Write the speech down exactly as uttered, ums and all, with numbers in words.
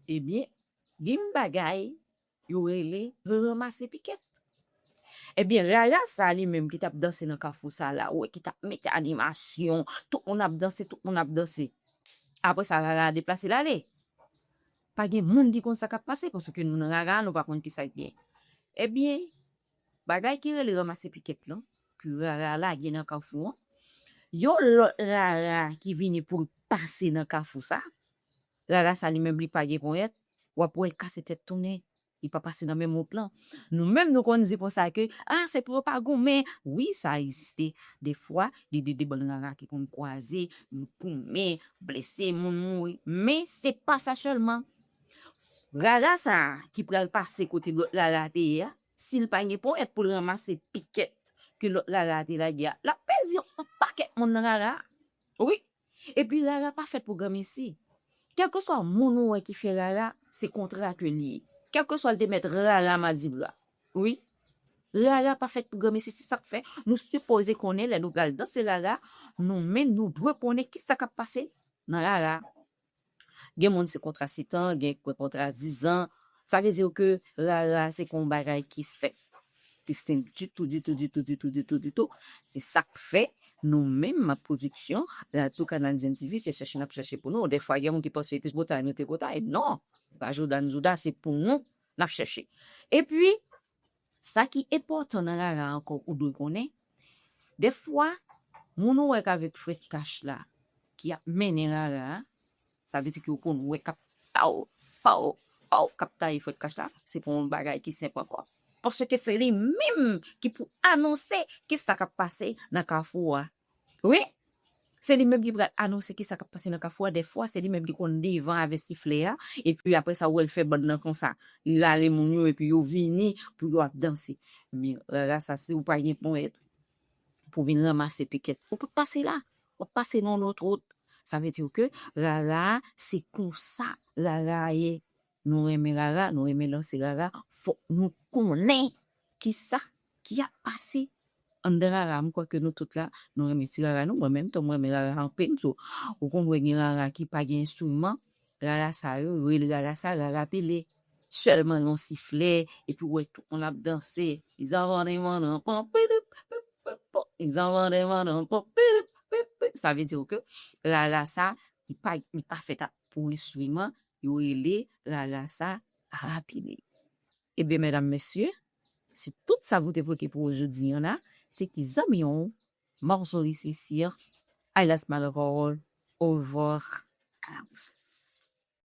Ebyen, gen bagay yo rele ranmase pikèt. Ebyen, rara sa li menm ki t ap danse nan kafou sa la, ou wè ki t ap mete animasyon, tout moun ap danse, tout moun ap danse. Apre sa, rara a deplase l ale. Pa gen moun ki konn sa k ap pase, paske nou nan rara, nou pa konn ki sa k gen. Ebyen, bagay ki rele ranmase pikèt lan, ke rara lage nan kafou an, yon lòt rara ki vini pou l pase nan kafou sa, rara sa li menm li pa gen ponyèt, w ap wè l kase tèt tounen. Li pa pase nan menm wout lan. Nou menm nou konn di konsa ke, ah, se pou yo pa goumen. Wi, sa egziste. Defwa, li de de bann rara ki konn kwaze, yo goumen, blese, moun mouri. Men se pa sa sèlman. Rara sa a ki pral pase kote lòt rara te ye a, si l pa gen ponyèt pou l ranmase pikèt ke lòt rara a te lage a, l ap pèdi yon pakèt moun nan rara a. Wi. Epi rara pa fèt pou granmesi. Kèlkeswa moun ou wè ki fè rara, se kontra ke li ye. Kèlkeswa l te mèt rara madibra. Wi. Rara pa fèt pou granmesi, se sa k fè nou sipoze konnen lè nou pral danse rara, nou menm nou dwe konnen ki sa k ap pase nan rara. Gen moun se kontra sèt an, gen kontra diz an. Sa vle di ke rara se kon bagay ki sèk, ki senp ditou, ditou, ditou, ditou, ditou, ditou. Se sa k fè nou menm, pwodiksyon, Radyo Kanal Zen T V, se chèche n ap chèche pou nou. Dèfwa, gen moun ki panse te botay, nou te botay. Non, pa jouda n jouda, se pou nou n ap chèche. Epi, sa ki enpòtan nan rara ankò, ou dwe konnen, dèfwa, moun ou wè k avèk frèt kach la, ki ap mennen rara a, sa vle di ke ou konn wè k ap paw, paw, paw, k ap taye frèt kach la, se pa yon bagay ki senp ankò. Paske se li menm ki pou anonse ki sa k ap pase nan kafou a. Wi, se li menm ki pral anonse ki sa k ap pase nan kafou a. Dèfwa, se li menm ki konn devan avèk siflè a. Epi apre sa, ou wè l fè bann nan konsa. Li rale moun yo, epi yo vini pou yo ap danse. Men rara sa, si ou pa gen ponyèt pou vin ranmase pikèt, ou p ap pase la. W ap pase nan yon lòt wout. Sa vle di ke rara, se konsa rara ye. Nou renmen rara, nou renmen danse rara. Fòk nou konnen ki sa ki ap pase anndan rara. M kwè ke nou tout la, nou renmen ti rara nou. Mwen menm tou, mwen renmen rara anpil tou. Ou konn wè gen rara ki pa gen enstriman. Rara sa yo, yo rele rara sa, rara pele. Sèlman yon siflè, epi w wè tout moun ap danse. Li zanvan de mandan, pon, pidip, pip, pip, pon. Li zanvan de mandan, pon, pidip, pip, pip. Sa vle di ke rara sa, li pa, li pa fèt a, pou enstriman, yo rele rara sa rara pele. Ebyen, medam, mesye, se tout sa pou te pote pou ou jodi an la. Se te zanmi w, Marjorie Cécile, alias Malakòl, au revoir, à la prochaine.